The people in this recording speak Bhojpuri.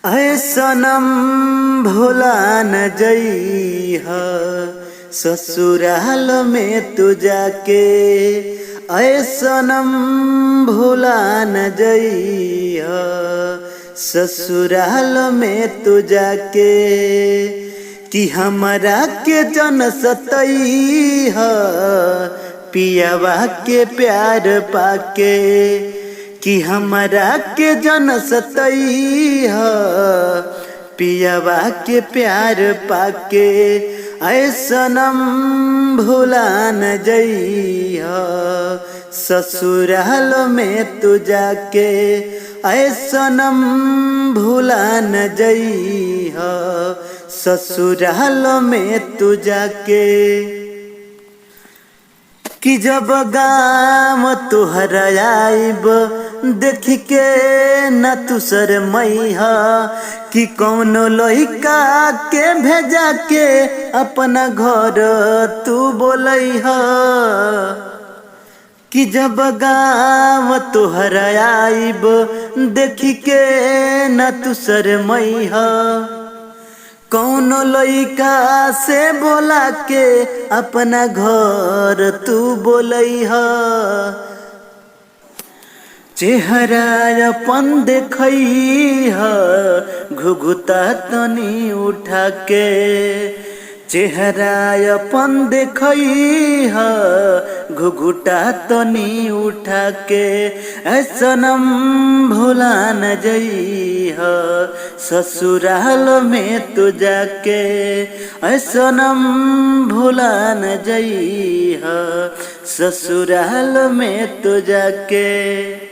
ऐ सनम भोला न जइह ससुराल में तू जाके, ऐ सनम भोला न जइह ससुराल में तू जाके, कि हमरा के जन सतैह पियावा के प्यार पाके, कि हमरा के जन सतैह पियावा के प्यार पाके, ऐ सनम भुला न जइह ससुराल में तू जाके, ऐ सनम भुला न जइह ससुराल में तू जाके। कि जब गाम तुहर आइब देख के न तू शरमैह, कि कौनो लइका के भेजा के अपना घर तू बोलैह। कि जब गाम तुहर आइब देख के न तू शरमैह, कौनो लइका से बोला के अपना घर तू बोलैह। चेहरा अपन देखैह घुघुता तनी उठा के, चेहरा अपन देखैह घुघुटा तनी उठा के, ऐ सनम भुला न जइह ससुराल में तू जाके, ऐ सनम भुला न जइह ससुराल में तू जाके।